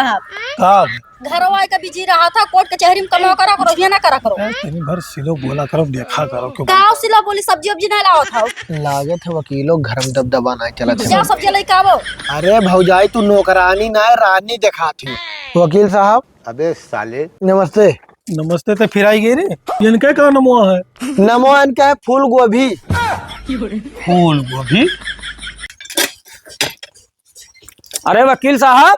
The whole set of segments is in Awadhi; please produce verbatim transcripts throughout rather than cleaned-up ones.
साहब। का? घरवा के बिजी रहा था, कोर्ट कचहरी में कमाओ करा करो, ये ना करा करो। ए, तनी भर सिलो बोला करो, देखा करो क्यों। का सिलो बोली, सब्जी उब्जी नहीं लावत हो? लागत है वकीलो घर में दबदबा ना चलत है। जा सब्जी लेके आवो। अरे भौजाई, तू नौकरानी ना है, रानी देखात ही। वकील साहब। अबे साले। नमस्ते। नमस्ते तो फिर आई गई रे। इनके का नमवा है? नमवा इनका है फूल गोभी। फूल गोभी? अरे वकील साहब।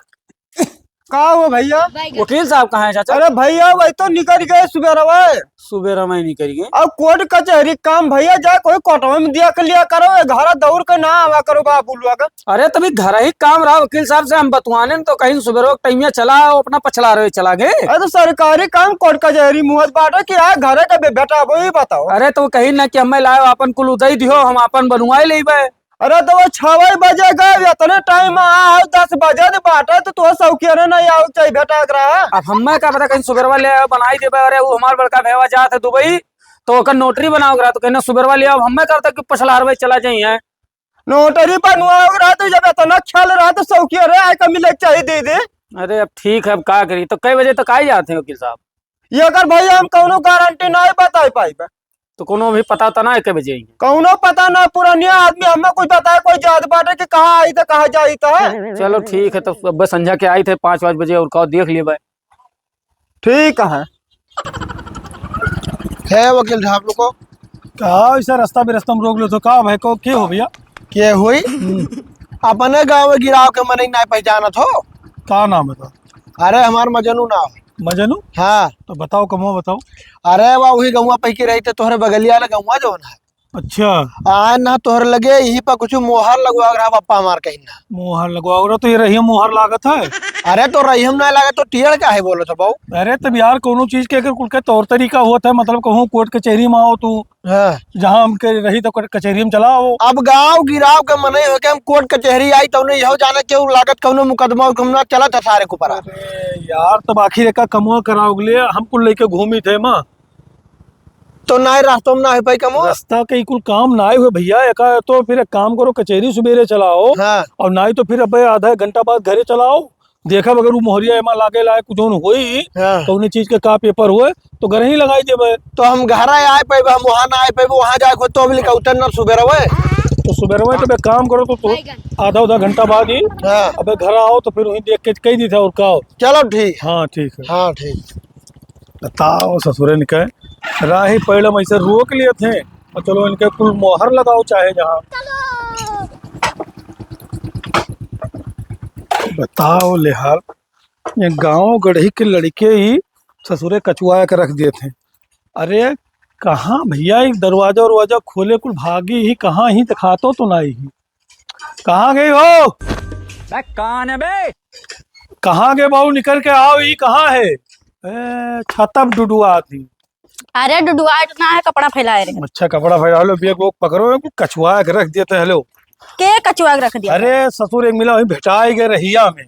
का हो भैया? वकील साहब कहाँ है चाचा? अरे भैया, वही तो निकल गए सुबेरवा। सुबेरा में निकल गए। अब कोर्ट कचहरी काम भैया, जा कोई कोर्टवा में दिया के लिया करो, ये घरा दौड़ के ना आवा करो बाबू लोग। अरे तभी घर ही काम रहा वकील साहब से हम बतवाने न तो कहीं सुबेरवा के टाइम में चला आओ, अपना पछला रहे चला गए। अरे तो सरकारी काम कोर्ट कचहरी मुहत बाटे कि आ घरे के बे-, बेटा वो ही बताओ। अरे तो कहीं ना कि हमें लाओ अपन कुल उदय दियो, हम अपन बनवाए लेबे। अरे तो वो छवई बजे गए, इतने टाइम आ है, दस बजे दे बाटे, तो तू सौकिया ने नहीं आओ चाहिए बेटा एकरा। अब हमें का पता कहीं सुबेरवा ले आयो, बनाई देबे। अरे वो हमार बड़का भैया जात है दुबई, तो ओकर नोटरी बनाओ करा, तो कहना सुबेरवा ले आओ, हमें का पता कि पछलारवे चला जाई है। नोटरी बनवाओ करा, तो जब इतना ख्याल रहा तो सौकिया रे आए का मिले चाहिए दे दे। अरे अब ठीक है, अब का करी, तो कई बजे तक आई जाते हैं वकील साहब? ये अगर भैया हम कौनो गारंटी नहीं बताई पाई बे। तो कोनो भी पता तो ना है के बजे आई? कौनो पता ना, पुरानिया आदमी हमें कुछ बताए, कोई जात बाटे कि कहाँ आई था, कहाँ जाई था। चलो ठीक है, तो सुबह संझा के आई थे पाँच पाँच बजे और का देख लिए भाई। ठीक है। है वकील साहब लोग को। का ऐसा रास्ता बेरास्ता में रोक लो तो का भाई को के हो भैया? के हुई? अपने गाँव में गिराव के मनई ना पहचानत हो। का नाम है तो? अरे हमार मजनू नाम है। मजनू? हाँ। तो बताओ, कमवा बताओ। अरे, वह वही गौवा पै के रही थे, तोहरे बगलिया वाला गौवा जौन है। अच्छा। आ ना, तोहरे लगे यही पर कुछ मोहर लगवा रहा, पप्पा हमार कहीं ना। मोहर लगवा रहा, तो ये रही मोहर लागत है। अरे, तो रही हम ना लागत, तो टेढ़ का है बोलो तो बाबू। अरे, तब यार, कोनो चीज के अगर कुल के तौर तरीका होत है, मतलब, कहूँ कोर्ट कचहरी में आओ तू, हाँ। जहाँ हमके रही तो क-, कचहरी में चला आओ। अब गाँव गिराव के मनई होके हम कोर्ट कचहरी आई, तौने यहो जाने के उ लागत कौनो मुकदमा उकदमा चलत है सारे के ऊपर। अरे यार, तब आखिर एका कमवा कराओ के लिए हम कुल लेके घूमी थे माँ। तो नाय रास्तों में ना हो पाई कमवा। रास्ता के कुल काम नाय हुए भैया, एका तो फिर एक काम करो, कचहरी सुबेरे चलाओ। हाँ। और नाय तो फिर अबे आधा घंटा बाद घरे चलाओ। देखब अगर उ मोहरिया एमा लागे लायक कुछ होई, हाँ। कौने चीज के का पेपर होए, तो घर ही लगाई देबे। तो हम घर आए पाइबे, हम वहाँ ना आए पाइबे, वहाँ जाए को तो अबले का उतर ना सुबेरवे। तो सुबेरवे तो एक काम करो, तो, तो आधा, आधा घंटा बाद ही हाँ। अबे घर आओ, तो फिर वहीं देख के कही दी था और का हो। चलो ठीक। हाँ, ठीक है। हाँ, ठीक। बताओ ससुरे ने कहे, राही पैडम ऐसे रोक लिए थे, और चलो इनके कुल मोहर लगाओ चाहे जहाँ। बताओ ले हाल, ये गाँव गढ़ी के लड़के ही ससुरे कचुआ के रख दिए थे। अरे कहाँ भैया, एक दरवाजा उरवाजा खोले कुल भागी ही, कहाँ ही दिखातो तो नहीं ही। कहाँ गई हो? बे, कौन है बे? कहाँ गए बाबू, निकल के आओ, ई कहाँ है? ए, छतम डुडुआ आदमी। अरे डुडुआ तो ना है, कपड़ा फैलाए रे। अच्छा, कपड़ा फैला लो, बेग वो पकड़ो, कचुआ के रख देते हैं लो। के कचुआ के रख दिया? अरे ससुर, एक मिला वहीं भेटाई गए रहिया में।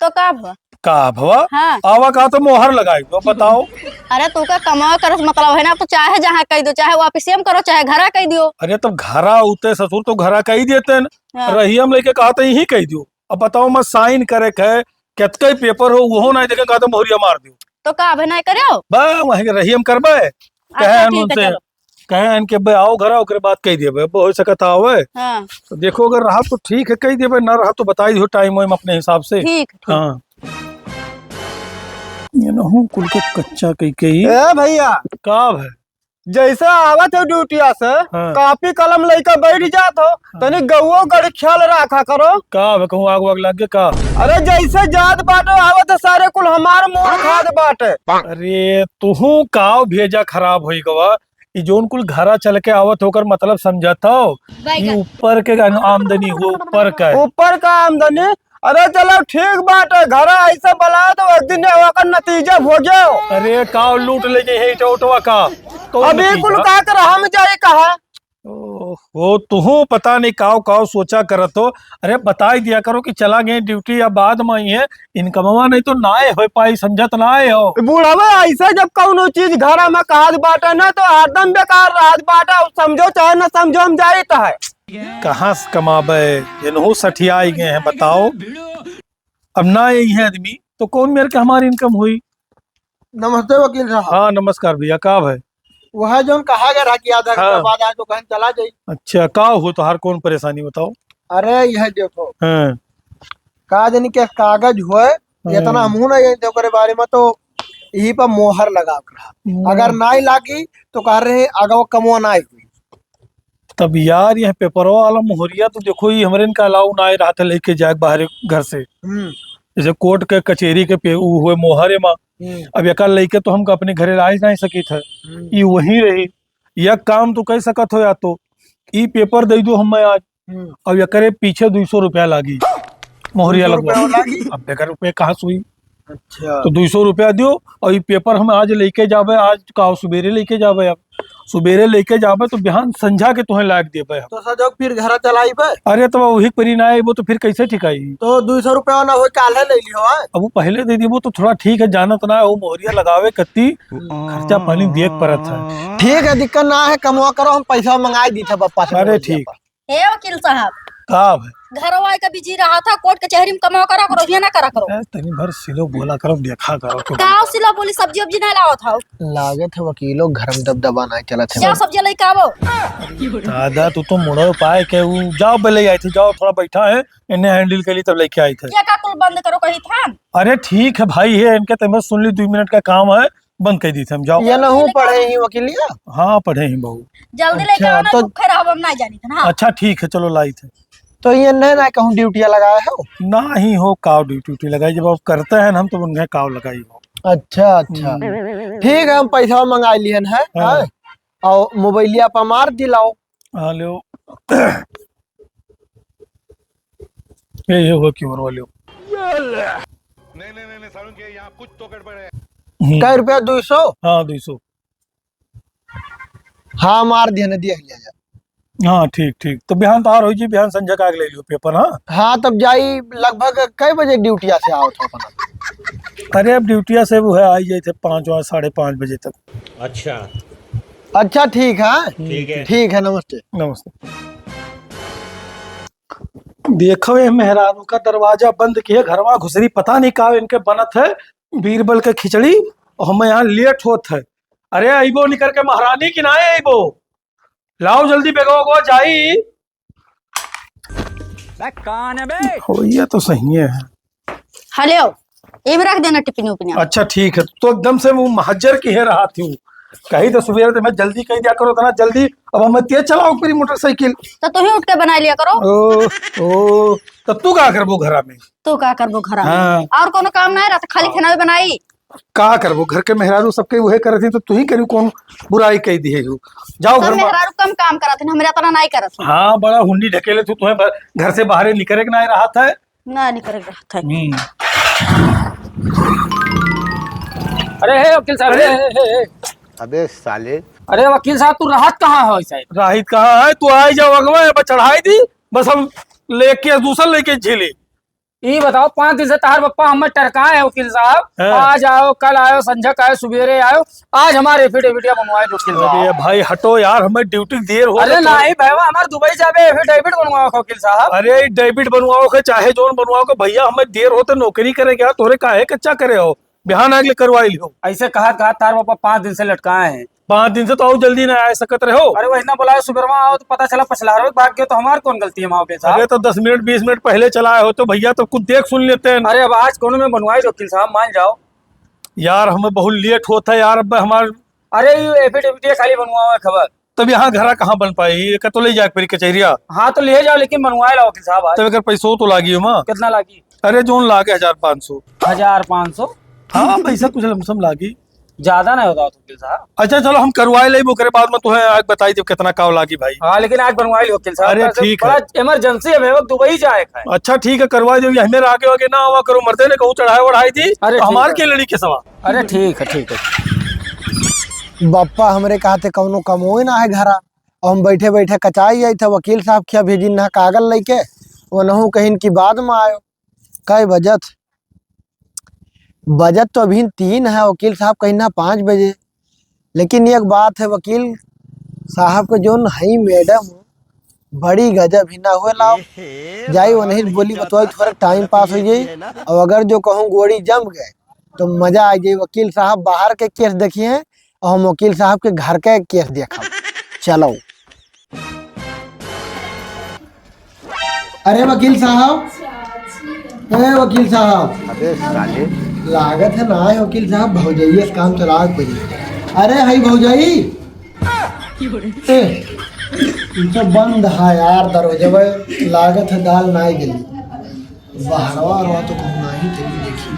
तो का भवा? का भवा? हाँ। आवा का तो मोहर लगाई दो, बताओ। अरे तू का कमावा करस मतलब है ना, तो चाहे जहाँ कही दो, चाहे वापिसिया में करो, चाहे घरा कही दियो। अरे तब घरा उते ससुर तो घरा कही देते न। हाँ। रहियम लेके कहा तो यही कही दियो। अब बताओ, मैं साइन करे के है, केतके पेपर हो, वो नहीं देखे, कहा तो मोहरिया मार दियो। तो का अबे नहीं करे हो? बा, वहीं के रहियम करबे। अच्छा, कहे ठीक है, उनसे, चलो। कहे इनके बे आओ घरा, ओकरे बाद कही देबे, अब हो सकत आवे। हाँ। तो देखो, अगर रहा तो ठीक है, कही देबे, ना रहा तो बताई दियो टाइम वाइम अपने हिसाब से। ठीक, ठीक। हाँ। ये ना हूँ कुल के कच्चा कही कही। ए भैया। का भाई? जैसे आवत हो ड्यूटिया से, हाँ। कॉपी कलम लेके बैठ जात हो, हाँ। तनी गौओ गढ़ ख्याल रखा करो। का बे, कहूँ आग वाग लग गए का? अरे जैसे जात बाटे आवत है सारे कुल हमार मुंह खात बाटे। अरे तुहू काव भेजा खराब होई गवा, ई जोन कुल घरा चल के आवत हो, ओकर मतलब समझत हो? ई ऊपर के आन-, आमदनी हो, ऊपर का। ऊपर का आमदनी? अरे चलो ठीक बाटे, घरा ऐसे बला दो, एक दिन ओकर नतीजा हो जाओ। अरे काव लूट ले जे है इटवा उटवा का? कौन अभी नतीजा? कुल का कर हम जाए कहा? ओहो, तुहू पता नहीं काव काव सोचा करत हो। अरे बताई दिया करो कि चला गए ड्यूटी या बाद में आई है, इनकमवा नहीं तो नाय हो पाई, समझत नाय हो। बुढ़वा ऐसे जब कौनो चीज घरा में कहत बाटे ना तो हरदम बेकार रहत बाटे, अब समझो चाहे ना समझो हम जाइत है। कहाँ से कमाबे, इनहू सठियाई गए हैं बताओ। अब ना यही है आदमी तो कौन मेर के हमारी income हुई? नमस्ते वकील साहब। हाँ, नमस्कार भैया, का भाई? वह जौन कहा गया रहा कि आधा घंटा हाँ। बाद आए तो कहीं चला जाई। अच्छा, का हो तोहार, कौन परेशानी बताओ? अरे यह देखो, हाँ। का जानी के कागज होए, हाँ। इतना हमहू ना जानते ओकरे बारे में, तो यही पर मोहर लगा के रहा। हम्म। अगर नाई लागी तो कह रहे अगवा कमवा नाई हुई। तब यार, यह पेपरवा वाला मोहरिया तो देखो, ये हमरे इनका allow ना आए रहा था लेके जाए बाहर घर से। हम्म। जैसे कोर्ट के कचेरी के पे, ऊ हुए मोहर एमा। हम्म। अब एका लेके तो हमका अपने घरे लाए नहीं सकी था। हम्म। ई वहीं रही। यह काम तो कह सकत हो, या तो ई पेपर दे दो हमें आज, हम्म। और एकरे पीछे दुई सौ रुपया लागी मोहरिया दुई सौ रुपया लगवा। लागी? अब बगैर रुपये कहाँ से हुई? अच्छा। तो दुई सौ रुपया दियो और ये पेपर हम आज लेके जाबे, आज का सुबेरे लेके जाबे, अब सुबेरे लेके जाबे तो बिहान संझा के तुहें लाग देबे हम। तो सजो फिर घर चलाइबे? अरे तो वही परी ना आइबो तो फिर कैसे ठिकाई? तो दुई सौ रुपया ना होई, काल्हे ले लियो, आय? अब वो पहले दे दीबो तो थोड़ा ठीक है, जानत ना है, वो मोहरिया लगावे कत्ती हम्म। खर्चा पानी दिए के परत है। ठीक है, दिक्कत ना है, कमवा करो, हम पैसा मंगाई दी थे पप्पा से अरे मोहरिया ठीक। पर। हे वकील साहब, का भाई? घरवा के बिजी रहा था, कोर्ट कचहरी में कमाओ करा करो, ये ना करा करो। ए, तनी भर सिलो बोला करो, देखा करो तो। का सिलो बोली, सब्जी उब्जी नहीं लावत हो? लागत है वकीलो घर में दबदबा नहीं चलत है। जा सब्जी लेके आवो। दादा, तू तो मुड़ो पाए के ऊ जाओ, बे ले आई थी, जाओ, थोड़ा बैठा है, इन्हें handle कर ली, तब लेके आई थे। ये का कुल बंद करो कही था? अरे ठीक है भाई, है इनके, तब सुन ली, दो मिनट का काम है, बंद कर दी थे हम, जाओ। ये नहू पढ़े ही वकीलिया? हाँ, पढ़े ही बहू। जल्दी लेके अच्छा, आओ ना, तो दुखे रहब, हम ना जानी थे ना। अच्छा, ठीक है, चलो लाई थे। तो ये नहीं ना कहूँ ड्यूटिया लगाए हो? ना ही हो, काव ड्यूटी उटी लगाई, जब आप करते हैं ना, हम तो उन्हें काव लगाई हो। अच्छा, अच्छा। हम्म। ठीक है, हम पैसा मंगा लिहन है, हाँ। हाँ? और मोबाइलिया पर मार दिलाओ। हाँ, लो। ये, ये हुआ क्यों वाले हो? नहीं, नहीं, नहीं, नहीं, सारुण के यहाँ कुछ तो गड़बड़ है। हम्म। कै रुपया? दुई सौ? हाँ, दुई सौ। हाँ, मार दिया, नदिया लिया जा। हाँ, ठीक, ठीक। तो बिहान तोहार हो जी, बिहान संझा का आके ले लियो पेपर, हाँ? हाँ, तब जाई, लगभग कै बजे ड्यूटिया से आओ था अपना? अरे, अब ड्यूटिया से वो है, आई जाए थे पाँच और साढ़े पाँच बजे तक। अच्छा। अच्छा, ठीक है। ठीक है। ठीक है, नमस्ते। नमस्ते। देखो, ये मेहरारू का दरवाजा बंद किए, घरवा घुसरी, पता नहीं का इनके बनत है, बीरबल के खिचड़ी, और हमें यहाँ लेट होत है। अरे, अइबो नहीं करके महारानी की ना अइबो, लाओ जल्दी बेगवा को जाई। बे, कौन है बे? हो, ये तो सही है। हेलो, ये में रख देना टिफिन उफिन। अच्छा, ठीक है। तो एकदम से वो महज्जर की है रहा थी। कही तो सुबेरे तो मैं जल्दी कही दिया करो, इतना जल्दी। अब हम तेज चलाओ पूरी मोटरसाइकिल। तो तू ही उठ के बना लिया करो। ओ, ओ, तो तू का करबो घरा में? तू का करबो घरा में? हाँ। और कोनो काम ना है, रात खाली हाँ। खाना भी बनाई। का करबो? घर के मेहरारू सबके उहे करत ही, तो तू ही करी कौन बुराई कह दिए हो? जाओ सब घर में। मेहरारू कम काम करत हैं, हमरे इतना नहीं करत हैं। हाँ, बड़ा हुंडी ढकेले तू, तुम्हें ब-, घर से बाहर निकले के नहीं रहा था। ना निकल रहा था। हम्म। अरे हे वकील साहब, अरे! हे, हे, हे, हे। अबे साले। अरे वकील साहब, तू राहत कहाँ है वैसे? राहित कहाँ है? तू आई जाओ अगवा, अब चढ़ाई दी, बस हम लेके दूसर लेके झेले। ई बताओ, पाँच दिन से तहार पप्पा हमें टरकाए हैं वकील साहब, हाँ। आज आओ, कल आओ, संझक आयो, सुबेरे आयो, आज हमारे affidavit या बनवाए दो वकील साहब। अरे भाई हटो यार, हमें ड्यूटी देर हो अरे गई तो नहीं भैया, हमारे दुबई जाबे affidavit बनवाओ का वकील साहब। अरे affidavit बनवाओ के चाहे जोन बनवाओ के भैया, हमें देर होते नौकरी करे क्या, तोरे काहे कच्चा करे हो, बिहान आगले करवाई लियो। ऐसे कहा कहा तार बापा पाँच दिन से लटकाए हैं। पाँच दिन से तो और जल्दी ना आ सकत रहे हो। अरे वही ना बुलाए सुबेरवा आओ तो पता चला पछलारो भाग गयो तो हमार कौन गलती है वहाँ पे साहब? अरे तो दस मिनट बीस मिनट पहले चला आए हो तो भैया तो कुछ देख सुन लेते हैं। अरे अब आज कोनो में बनवाई दो वकील साहब, मान जाओ। यार, हमें बहुत लेट होता है यार, अब हमार अरे, ये affidavit ये खाली बनवाओ है खबर। तब यहाँ घरा कहाँ बन पाई? ये का तो ले जाके परी कचहरिया। हाँ, तो ले जाओ, लेकिन बनवाए लाओ वकील साहब आज। तब एकर पैसो तो लागी ओमा। कितना लागी? अरे, जोन लागे हजार पाँच सौ। हजार पाँच सौ? हाँ, पैसा कुछ लमसम लागी। ज्यादा नहीं होता वकील साहब। अच्छा, चलो, हम करवाए लेब, ओकरे बाद में तुहें आज बताई देब कितना काव लागी भाई। हाँ, लेकिन आज बनवाए लो वकील साहब। अरे, कैसे ठीक है। बड़ा emergency है, मेरे को दुबई जाए का है। अच्छा, ठीक है, करवा दो, यही मेरे आगे आगे ना आवा करो, मरते ने कहूँ चढ़ाई वढ़ाई दी, अरे, तो ठीक हमार है। के लड़ी के सवा। अरे ठीक है, ठीक है। बप्पा हमरे कहते कौनो कमोए ना है घरा, और हम बैठे बैठे कचाई जाई थे वकील साहब खिया भेजिन ना कागज लेके, वनहु कहिन कि बाद में आयो। कई बजत? बजत तो अभी तीन है, वकील साहब कहिन ना पाँच बजे। लेकिन एक बात है वकील साहब के, जोन है मैडम, बड़ी गजब ही ना हुए लाओ। जाई उन्हीं बोली बतवाई, थोड़ा टाइम पास हो जाई। और अगर जो कहूँ गोड़ी जम गए तो मजा आ जाई। वकील साहब बाहर के केस देखिए और हम वकील साहब के घर के केस देखब। चलो। अरे वकील साहब, ए वकील साहब। अबे साले। लागत है ना आए वकील साहब, भौजइये से काम चलावे के पड़ी। अरे हई भौजई, ए, ई तो बंद है यार दरवाजवा, लागत है दाल नाई गली। बहरवा रहा तो कहूँ नाही चली देखी।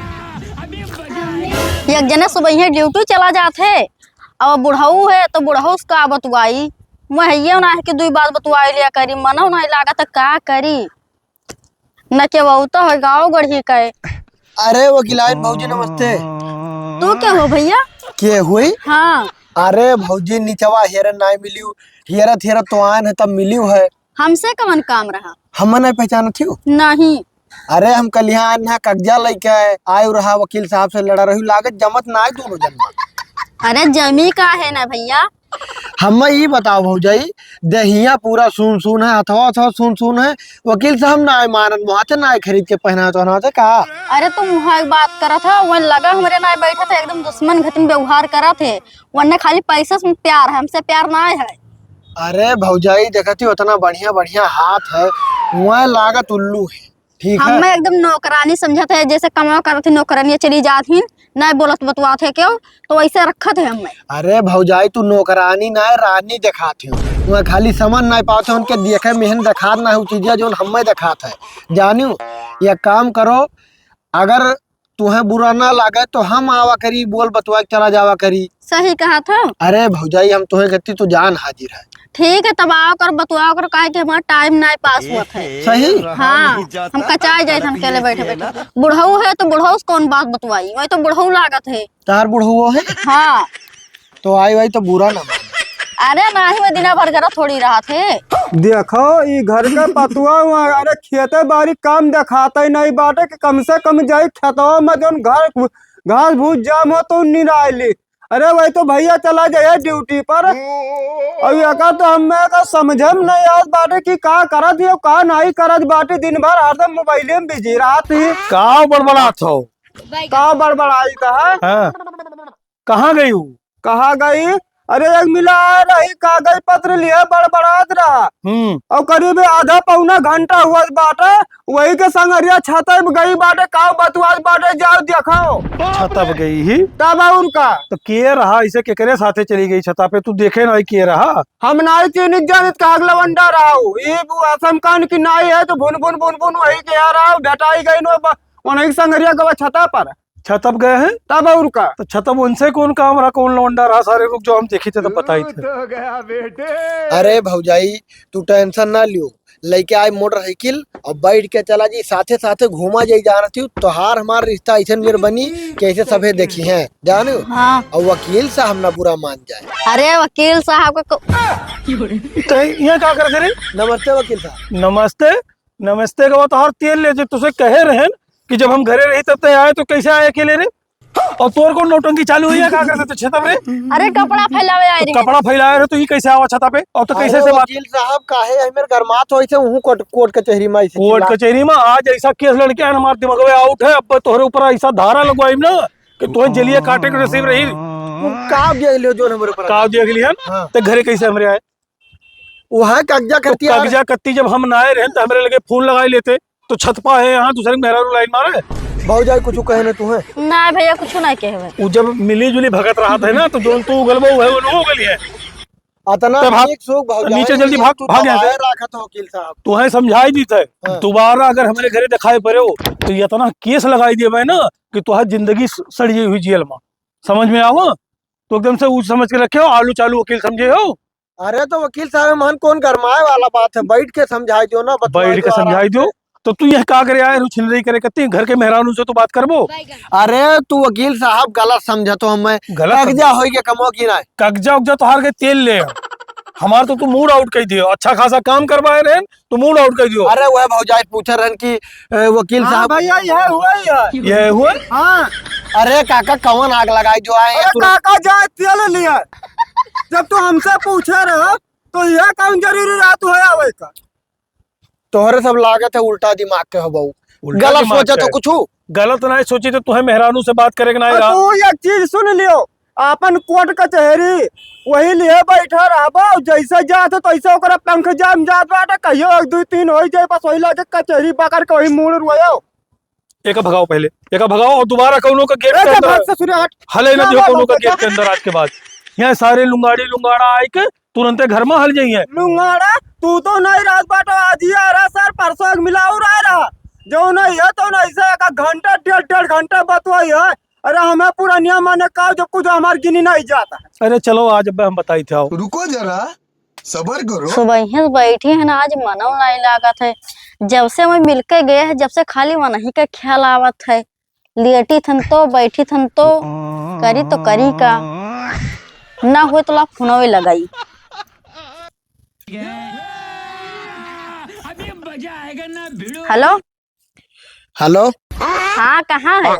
एक जने सुबह ही ड्यूटी चला जात है, और बुढ़ऊ है तो बुढ़ऊ से का बतुआई, मैं हइये ना है कि दुई बात बतुआई लिया करी, मनो नहीं लागत है का करी, न के वो तो है गाँव गढ़ी का है। अरे वकीलाइन भौजी नमस्ते। तू के हो भैया? के हुई? हाँ। अरे भौजी निचवा हेरन नाई मिलियो, हेरत हेरत तो आन है तब मिलियो है। हमसे कवन काम रहा? हम नहीं पहचानत हो? नहीं। अरे हम कल यहाँ आन है कब्जा लेके आए, आयु रहा वकील साहब से लड़ा रही, लागत जमत ना आए दोनों जन। अरे जमी का है ना भैया? हमें ई बताओ भौजाई, देहिया पूरा सून सून है, हथवा हथवा सून सून है, वकील साहब ना आए मानन मुहाते ना आए खरीद के पहना तो ना का। अरे तुम वहाँ एक बात करत है, वहाँ लगा हमरे ना बैठा था, एकदम दुश्मन घटिन व्यवहार करत है, वन्ने खाली पैसा से प्यार है, हमसे प्यार ना है। अरे भौजाई देखती उतना बढ़िया बढ़िया हाथ है, वह लागत उल्लू है। ठीक है। हमें एकदम नौकरानी समझत है, जैसे कमावा करत है नौकरानियाँ चली जात ही, ना बोलत बतुआत है क्यों, तो वैसे रखत है हमें। अरे भौजाई तू नौकरानी ना है, रानी देखात हो। वह खाली समझ ना पाते उनके देखे मेहन देखात ना है, उ चीजिया जोन हमें देखात है। जानियो, ये काम करो, अगर तुहें बुरा ना लागे तो हम आवा करी, बोल बतवा के चला जावा करी। सही कहा था। अरे भौजाई, हम तुहें कहती तो जान हाजिर है। ठीक है, तब आओ कर बतवाओ कर, काहे कि हमारा टाइम ना पास हुआ था। सही। हाँ, हम कचाए जाए थे, हम अकेले बैठे बैठे। बुढ़ऊ है तो बुढ़ऊ से कौन बात बतवाई, वही तो बुढ़ऊ लागत है। तार बुढ़ऊ है? हाँ। तो आई वाई तो बुरा ना माने। अरे नाही, मैं दिना भर घर थोड़ी रहा थे। देखो, ई घर के पतुआ हुआ, अरे खेते बारी काम देखाते ही नहीं बाटे कि कम से कम जाई खेतवा में जौन घर घास भूस जाम हो तो निराई ली। अरे वही तो भैया चला जाए ड्यूटी पर। अब एका तो हमें का समझे में नहीं आवत बाटे कि का करत ही, का नहीं करत बाटे, दिन भर हरदम मोबाइले में बिजी रहत ही। का बड़बड़ात हो? का बड़बड़ाई का है? हाँ। कहाँ गई हूँ? कहाँ गई? अरे, एक मिला आ रही, कागज पत्र लिए बड़बड़ात रहा। हम्म। और करीब आधा पौना घंटा हुआ बाटे, वही के संगरिया छतब गई बाटे, का बतवात बाटे, जाओ देखाओ। छतब गई ही? तब और का? तो के रहा, इसे केकरे साथे चली गई छता पे? तू देखे ना, के रहा? हम नाई चीनित जानित, का लवंडा रहा हूँ। ये वो असम कान की नाई है, तो भुन भुन भुन भुन वही के आ रहा हूँ, भेटाई गई नो ब-, उन्हीं संगरिया गवा छता पर। छतब गए हैं? तब और का? तो छतब उनसे कौन काम रहा, कौन लौंडा रहा? सारे रुक जाओ, हम देखी थे तब बताई थे। तो गया बेटे। अरे भौजाई, तू टेंशन ना लियो, लेके आए मोटरसाइकिल और बैठ के चला जी, साथे साथे घूमा जाई। जानत हूँ तोहार हमार रिश्ता ऐसन मेर बनी कि ऐसे सभे देखी हैं, जाने। हाँ। और वकील साहब ना बुरा मान जाए। अरे वकील साहब का को- तो यहाँ का करते रे? नमस्ते वकील साहब। नमस्ते। नमस्ते का तोहार तेल ले, जो तुझसे कहे रहन कि जब हम घरे रही तब ते आए, तो कैसे आए अकेले रे? और तोर कौन नौटंकी चालू हुई है, का करते तो छतब रे? अरे कपड़ा फैलावे आए तो रे। कपड़ा फैलाए रहे तो ये कैसे आवा छता पे? और तो कैसे अरे से बात? वकील साहब काहे हमें गरमात हो ऐसे, उहू कोर्ट, कोर्ट कचहरी में ऐसे कोर्ट चिल्ला- कचहरी में आज ऐसा केस लड़के हैं, हमारे दिमाग में आउट है। अब तोहरे ऊपर ऐसा धारा लगवाई ना कि तोहे जेलिया काटे के नसीब रही। वो का देख लियो जो हमारे ऊपर का देख लिया? हाँ। तो घरे कैसे हमरे आए? वहाँ कब्जा तो करती है। कब्जा करती जब हम ना आए रहे तो हमरे लगे फोन लगाई लेते, तो छत पा है यहाँ दूसरे के मेहरारू लाइन मारे। भौजाई कुछ कहे ना तू है? ना भैया, कुछ ना कहे। वो जब मिली जुली भगत रहा था ना, तो जो तू उगल बहू है, वो लोग उगली है। अतना तब भाग, नीक सुख भौजाई नीचे जल्दी भाग, तू भाग यहाँ से। दबाए रखत हो वकील साहब। तू है समझाई दी थे, हाँ। दोबारा अगर हमारे घरे दिखाई पड़े हो, तो ये इतना केस लगाई दिए मैं ना कि तू है जिंदगी स-, सड़ी हुई जेल में। समझ में आवा? तो एकदम से ऊँच समझ के रखे हो, आलू चालू वकील समझे हो। अरे तो वकील साहब, हमहन कौन गरमाए वाला बात है, बैठ के समझाई दियो ना, बतवाई बैठ के दियो आराम समझाई दियो। से। तो तू यह का करे आए रू, छिनरी करे कत्ती, घर के मेहरानू से तो बात करबो। अरे तू वकील साहब गलत समझत हो हमें। गलत कब्जा समझ- होई के कमो की ना? कब्जा उब्जा तो हार के तेल ले। हमार तो तू मूड आउट कर दियो, अच्छा खासा काम करवाए रहे, तो मूड आउट कर दियो। अरे वह भौजाई पूछे रहन कि, ए, वकील हाँ साहब भैया, यह हुआ ही है। यह हुआ? हाँ। अरे काका, कौन आग लगाई जो आए अरे तू? काका, जाए तेल लिया। जब तू हमसे पूछे रहे, तो यह कौन जरूरी रहा तू है आवे का? तोहरे सब लागत है उल्टा दिमाग के हो बहू। उल्टा गलत दिमाग सोचे के? तो कुछ गलत नाहीं सोची तो तुहे मेहरानू से बात करे के नाहीं और रहा। तू एक चीज सुन लियो, आपन कोर्ट कचहरी वही लिए बैठा रहबो, जैसे जात हो तैसे ओकरा पंख जाम जात बाटे, कहियो एक दुई तीन होई जाए, बस वही लागे कचहरी पकड़ के वही मूड़ रोयो। एका भगाओ पहले, एका भगाओ और दोबारा कौनो का गेट ए, के अंदर भाग ससुरे, हट। हले न क्या दियो बात कौनो का होता गेट है? के अंदर आज के बाद। यहाँ सारे लुंगाड़ी लुंगाड़ा आए के तुरंते घर में हल जाइए। लुंगाड़ा, तू तो नहीं रहत बाटो, आज ही आ रहा सर, परसों एक मिलाऊ रहा रहा। जो नहीं है तो नहीं से एक घंटा, डेढ़, डेढ़ घंटा बतवाई है। अरे हमें पुरनिया माने का, जब कुछ हमार गिनी नहीं जाता। अरे चलो, आज अब हम बताई थे, आओ। रुको जरा, सबर करो। सुबह से बैठी है ना, आज मनो नहीं लागत है। जब से मैं मिलके गए हैं, जब से खाली वनही के ख्याल आवत है। लेटी थन तो, बैठी थन तो, करी तो करी का? ना होए तो ला फोनवे लगाई। हेलो। हेलो। हाँ, कहाँ है?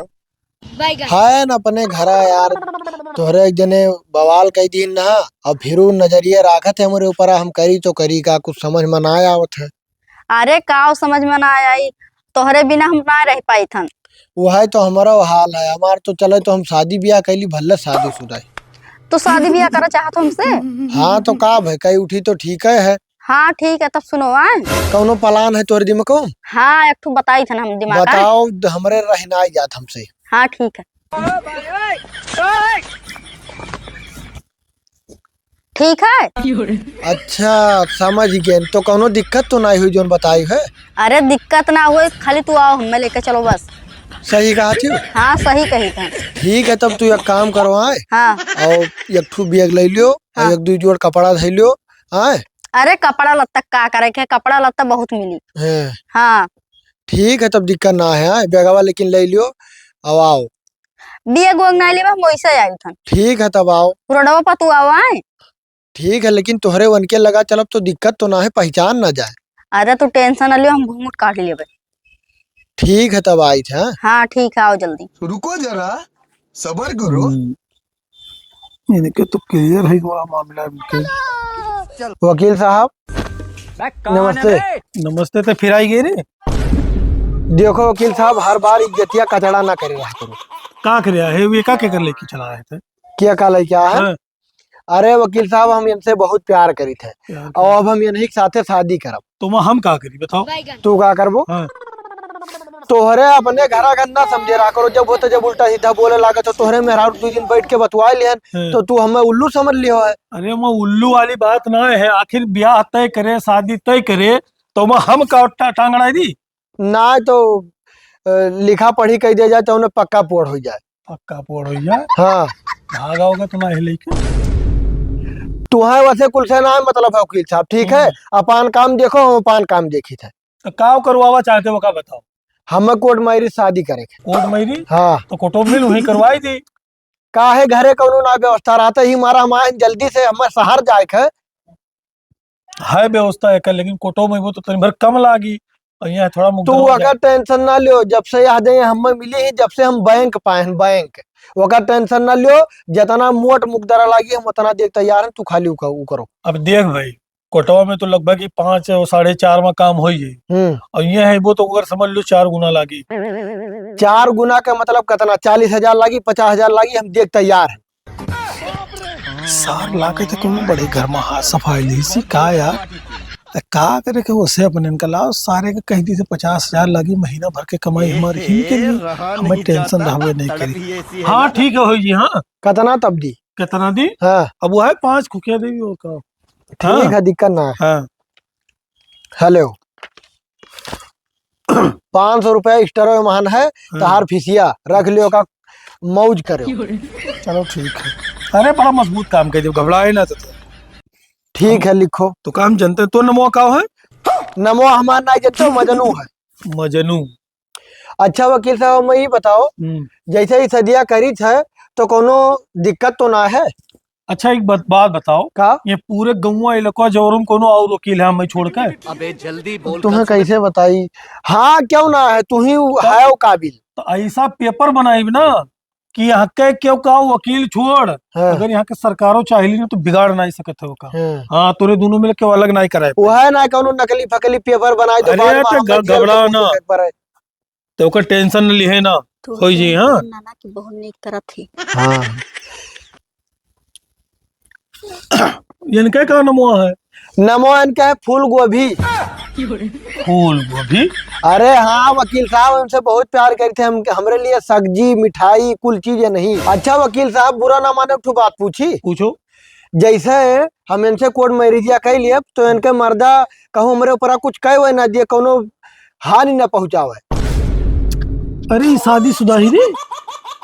है न अपने घरा यार, तोहरे एक जने बवाल कई दीन ना, अब फिर उ नजरिया राखत है हमरे ऊपर, हम करी तो करी का, कुछ समझ में ना आवत है। अरे काव समझ में ना आई, तोहरे बिना हम ना रह पाइत हन। वही तो हमरो हाल है, हमार तो चले तो हम शादी ब्याह कैली, भले शादीशुदा है। तू शादी ब्याह करा चाहत हो हमसे? हाँ तो का भाई, कई उठी तो ठीक है, है। हाँ ठीक है, तब सुनो आए। कौनो plan है तोहरे दिमाग को? हाँ, एक ठो बताई थे ना हम दिमाग का। बताओ, हमरे रह ना जात हमसे। हाँ ठीक है। ठीक है। अच्छा, समझ गए। तो कौनो दिक्कत तो नहीं हुई जोन बताई है? अरे दिक्कत ना हुई, खाली तू आओ, हमें लेके चलो बस। सही कहा थी? हाँ, सही कही था। ठीक है, तब तू एक काम करो आए। हाँ। और एक ठू बैग ले लियो, और हाँ। एक दो जोड़ कपड़ा धै लियो, आए। अरे कपड़ा लत्ता का करे के, कपड़ा लत्ता बहुत मिली। हैं। हाँ। ठीक है, तब दिक्कत ना है, आए, बैगवा लेकिन ले लियो, अब आओ। बैग वैग ना लेबे, हम वैसे आई थन। ठीक है, तब आओ। रोडवा पर तू आओ, आए। ठीक है, लेकिन तोहरे वनके लगा चलब तो दिक्कत तो ना है, पहचान ना जाए। अरे तू tension ना लियो, हम घूंघट काट लेबे। ठीक है, तब आई थे, हाँ? हाँ, ठीक है, आओ जल्दी। रुको जरा, सबर करो। हम्म, इनके तो clear है बड़ा मामला इनके। वकील साहब, नमस्ते। नमस्ते, तो फिर आई गई रे। देखो वकील साहब, हर बार इज्जतिया कचड़ा ना करे रहा करो। का करे है, ये का के कर लेके चला रहे थे? क्या का लेके आया है? हाँ। अरे वकील साहब, हम इनसे बहुत प्यार करी थे प्यार और करी। अब हम इन्हीं के साथे शादी करब। तो मैं हम का करी बताओ? तू का करबो? हाँ। तोहरे अपने घरा घर ना समझे रहा करो, जब होते जब उल्टा सीधा बोले लागे तो तोहरे मेहरारू दो दिन बैठ के बतुआ लिहन हाँ। तो तू हमें उल्लू समझ लियो है। अरे मैं उल्लू वाली बात ना है, आखिर ब्याह तय करे, शादी तय करे तो मैं हम का टा-, टांगड़ा दी? ना तो, अ, लिखा पढ़ी कह दिया जाए तो उन्हें पक्का पोड़ हो जाए। पक्का पोड़ हो जाए? हाँ। भागा होगा तो ना ही लेके। तुम्हें वैसे कुल से ना मतलब है वकील साहब, ठीक है? हम्म। अपन काम देखो, हम अपन काम देखी थे। तो का करवावा चाहते हो, का बताओ? हमें court marriage शादी करे के। Court marriage? हाँ। तो कोटो में वहीं करवाई दी। काहे घरे कौनो ना व्यवस्था रहता ही, हमारा हमारे जल्दी से हमें शहर जाए के। है व्यवस्था एकर, लेकिन कोटो में वो तो तनी भर कम लागी, और यहाँ थोड़ा तू मुकदमा ओकर जा- tension ना लियो, जब से यहाँ दे हमें मिली ही, जब से हम बैंक पाए हैं, बैंक, ओकर tension ना लियो, जितना मोट मुकदरा लागी हम उतना देख तैयार हैं, तू खाली उ क-, उ करो। अब देख भाई, कोटवा में तो लगभग ही पाँच और साढ़े चार में काम होई है, हम्म। और ये है वो तो अगर समझ लो चार गुना लागी। चार गुना का मतलब कितना? चालीस हजार लागी, पचास हजार लागी, हम देख तैयार हैं। सार लागे तो कोनो बड़े घर में हाथ सफाई ली सी का यार? त का करे के ओसे अपने इनका लाओ, सारे के कह दी से पचास हजार लगी महीना भर के कमाई हमारी ही के लिए, हमें tension रहबे नहीं करी। हाँ, ठीक है, होई जी, हाँ। कितना तब दी? कितना दी? हाँ। अब वो है पाँच खुकिया देवी और का। ठीक हाँ। है, दिक्कत ना है। हाँ। हेलो। पाँच सौ रुपया extra मान है, हाँ। तहार फीसिया रख लियो का, मौज करो। चलो ठीक है। अरे बड़ा मजबूत काम कर दियो, घबराए ना तो। ठीक है, लिखो। तो काम जनते तो नमो का है? नमो हमार ना जनते, मजनू है। मजनू। अच्छा वकील साहब, मैं ये बताओ, हम्म। जैसे ही सदिया करी है तो कोनो दिक्कत तो ना है? अच्छा, एक बात, बात बताओ। का? ये पूरे गौवा इलाका जौरम कोनो और वकील है हमें छोड़ के? अबे जल्दी बोल, तुम्हें कल सुबह कैसे बताई? हाँ, क्यों ना है, तू ही तो, है वो काबिल। तो ऐसा paper बनाई ना कि यहाँ के केहू का वकील छोड़, हाँ। अगर यहाँ के सरकारो चाहेली ना तो बिगाड़ नाहीं सकत है ओका। हाँ। हाँ, तोरे दुनो मिल के अलग नाहीं कराए। वह ना कौनो नकली फकली पेपर बनाए तो अरे, बाद में तो हमें ग-, जेल घबरा के ना। मुंह देखे के पड़े। तो ओकर tension न लिहे ना, तू होई जी, हाँ। नाना की बहुत नीक करत ही। हाँ। इनके का नमवा है? नमवा इनका है फूल गोभी। फूल गोभी? अरे हाँ वकील साहब, हमसे बहुत प्यार करते हैं, हम, हमरे लिए सब्जी, मिठाई, कुल चीज है नहीं। अच्छा वकील साहब, बुरा ना माने, एक ठो बात पूछी? पूछो। जैसे हम इनसे court marriage या कह लिए, तो इनके मर्दा कहूँ हमरे ऊपर कुछ कहे हुए ना दिए, कौनो हानि ना पहुँचावे। अरे, ई शादीशुदा ही रे।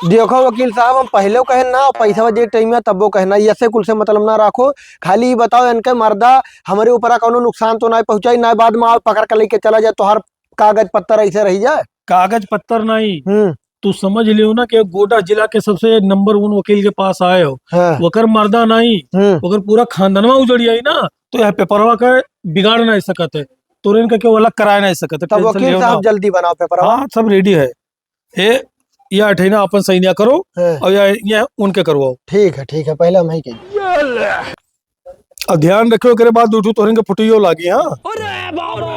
देखो वकील साहब, हम पहले कहे ना, पैसा दे time में तब वो कहना, ऐसे कुल से मतलब ना रखो। खाली ये बताओ, इनके मर्दा हमरे ऊपर कौनो नुकसान तो ना पहुँचाई, ना बाद में आओ पकड़ के लेके चला जाए, तोहार कागज पत्तर ऐसे रह जाए। कागज पत्तर नहीं, हम्म। तू समझ लियो ना कि गोंडा जिला के सबसे number one वकील के पास आए हो, हाँ। ओकर मर्दा नहीं, हम्म। ओकर पूरा खानदानवा उजड़ जाई ना, तो यह पेपरवा का बिगाड़ नहीं सकत है, तोरे इनका केहू अलग कराए नहीं सकत है, तब tension वकील लियो साहब ना। जल्दी बनाओ पेपरवा। हाँ, सब ready है। ए, या अठैना अपन sign या करो हाँ। और या, या उनके करवाओ। ठीक है, ठीक है, पहले हम ही कही। अब ध्यान रखियो, एकरे बाद उठू तोहरन के फोटोइयो लागी, हाँ? अरे बाबा!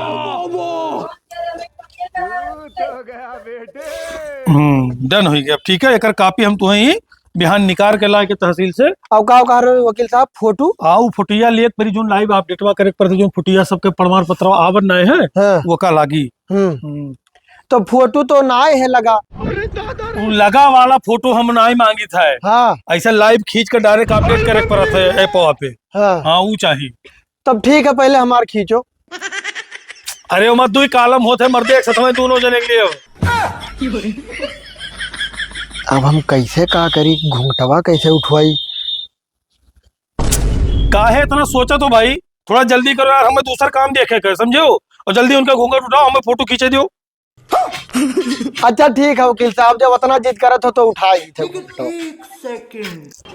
हम्म, done होई गया। अब ठीक है, एकर copy हम तुहें ही बिहान निकाल के लाए के तहसील से। अब का कह रहे हो वकील साहब, फोटो? आओ, फोटोइया लेत परी जोन live updateवा करे के पड़ते, जोन फोटोइया सबके प्रमाण पत्र आवत नाय है, हाँ। वो का लागी। हम्म। हम्म। तो फोटो तो नाय है लगा। उ लगा वाला फोटो हम नाय मांगित है। हाँ। ऐसे live खींच के direct update करे के पड़त है appवा पे। हाँ। हाँ, उ चाही। तब ठीक है, पहले हमार खींचो। अरे, ओमा दुई column होत है मर्दे, एक साथ में दोनों जने के लिए। अब हम कैसे का करी, घुंघटवा कैसे उठवाई? काहे इतना सोचत हो भाई? थोड़ा जल्दी करो यार, हमें दूसर काम देखे के, समझो? और जल्दी उनका घूंघट उठाओ, हमें फोटो खींचे दियो। अच्छा ठीक है वकील साहब, जब इतना जिद करत हो तो उठा ही थे घुंघटवा। एक second।